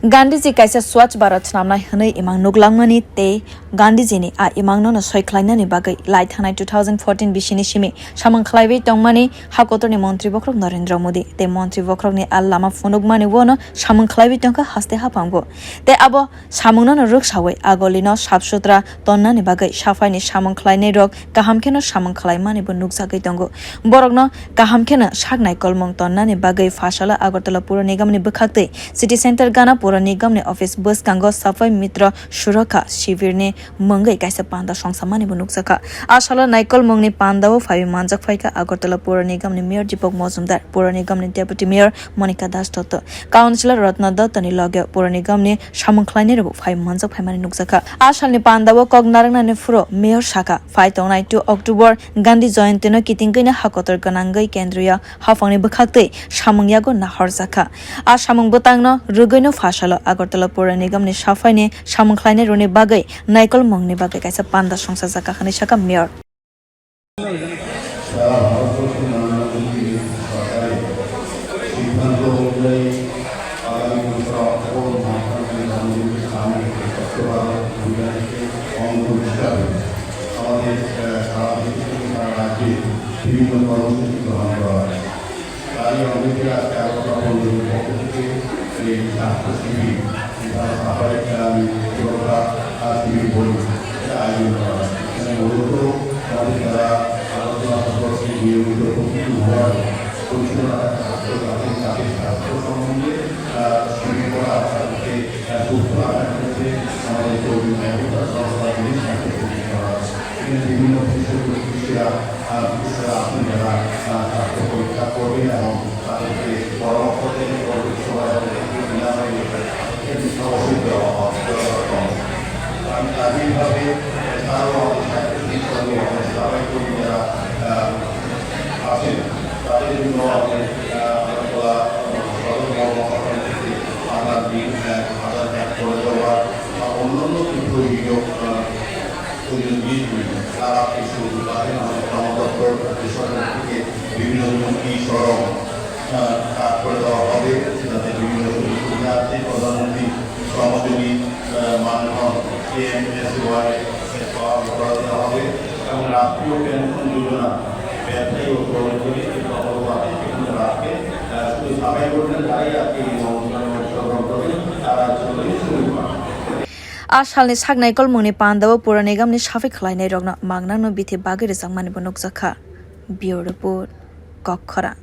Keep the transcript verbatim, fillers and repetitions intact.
Gandhiji kaisa Swachh Bharat swnamnai hwnwi imang nuklangmani tei Gandhijini a imangno no soi khlainani bagwi lai thangnai two thousand fourteen bisini simi samung khlaiwi tongmani hakotorni montri bokhorok Narendra Modi tei montri bokhorokni a lama phunukmani uano samung khlaiwi tongkha haste haphango. Tei abo samungno no rwksawi agolino sap sutra tonnani bagwi saphaini samung khlainairok kaham kheno samung khlaimani bo nukjagwi tongo. Borokno kaham kheno sak naikolmung tonnani bagwi Phaisalo Agartala Pura Nigamni bwkhaktwi City Center gana Pura Nigamni office bwskango Saphai Mitra Surakha Shibirni mungwi kaisa panda songsamani bo nukjakha. A salo naikolmungni pandao phaiwi manjak phaikha Agartala Pura Nigamni Mayor Deepak Mojumdar, Pura Nigamni Deputy Mayor Monika Das Dotto, Councillor Ratna Dottoni loge Pura Nigamni samung khlainairokbo phai manjak phaimani nukjakha. A salni pandao kok narwknani phuru Mayor sakha, phai tongnai two October Gandhi Jayantino kitingwino hakotor gwnangwi kendriya haphangni bwkhaktwi samung yago nahorjakha. A samung bwtangno rwgwino Phaisalo Agartala Pura Nigamni saphaini samung khlainairokni bagwi naikolmungni bagwi kaisa panda songsajakha hwnwi sakha Mayor. সারা ভারতবর্ষে নানা রকম সরকারের সিদ্ধান্ত অনুযায়ী আগামী দোসরা অক্টোবর মহাত্মা গান্ধী জন্মদিনের সামনে স্বচ্ছ ভারত অভিযানকে অঙ্গ হিসাবে আমাদের, আহ, সারা দেশে এবং সারা রাজ্যে বিভিন্ন কর্মসূচি গ্রহণ করা হয়। তারই অঙ্গ হিসেবে আজকে আগরতলা পৌরসভার পক্ষ থেকে এই স্বাস্থ্য শিবির, যেটা আমরা সাফাই, আহ, সুরক্ষা, আহ, শিবির বলি, এটা আয়োজন করা হয়। এখানে মূলত আমাদের যারা আগরতলা সম্পর্কে নিয়মিত প্রতিদিন ঘোরার পরিষেবা রাখা স্বাস্থ্য, তাদের, তাদের স্বাস্থ্য সম্বন্ধে, আহ, শিবির করা, তাদেরকে, আহ, সুস্থ রাখার ক্ষেত্রে আমাদের কর্মী নাগরিকরা সর্বদা জিনিস স্বাস্থ্য শিবির করা হয়। এখানে বিভিন্ন বিশেষজ্ঞ চিকিৎসা, আহ, চিকিৎসা আছেন যারা, আহ, স্বাস্থ্য পরীক্ষা করবেন এবং তাদেরকে পরামর্শ দেন, পরবর্তী সময় তাদেরকে বিনামূল্যে চিকিৎসা অবশ্যই দেওয়া হবে, দেওয়া হবে। আমি তার এইভাবে এছাড়াও আমাদের স্বাস্থ্য শিক্ষা নিয়ে আমাদের সাফাই কর্মী যারা, আহ, আছেন, তাদের জন্য আমাদের, আহ, আগরতলা সদর মহকুমা হাসপাতাল থেকে আধার লিঙ্ক, আহ, আধার কার্ড করে দেওয়া বা অন্যান্য কিছু অভিযোগ, আহ, প্রয়োজন দিয়ে দিন। তারা কিছু তাদের আমাদের কর্মদপ্তর, রাজ্য সরকার থেকে বিভিন্ন ধরনের ই সরম, আহ, কাজ করে দেওয়া হবে, যাতে বিভিন্ন সুযোগ সুবিধা আছে। প্রধানমন্ত্রী শ্রমযোগী, আহ, মানধন, এম এস ওয়াই, পাওয়া করে দেওয়া হবে এবং রাষ্ট্রীয় পেনশন যোজনা, ব্যবসায়ী ও কর্মচারী যে প্রকল্প আছে, সেখানে রাখবে। আহ, শুধু সাফাই কর্মীরা যারাই আজকে এই অনুষ্ঠানে অংশগ্রহণ করবেন, তারা আসলে সুযোগ পাবেন। A salni sak naikolmungni pandao Pura Nigamni saphi khlainairokno mangnangno bithi bagwi rwjakmani bo nukjakha. Bureau Report, Kokkhorang.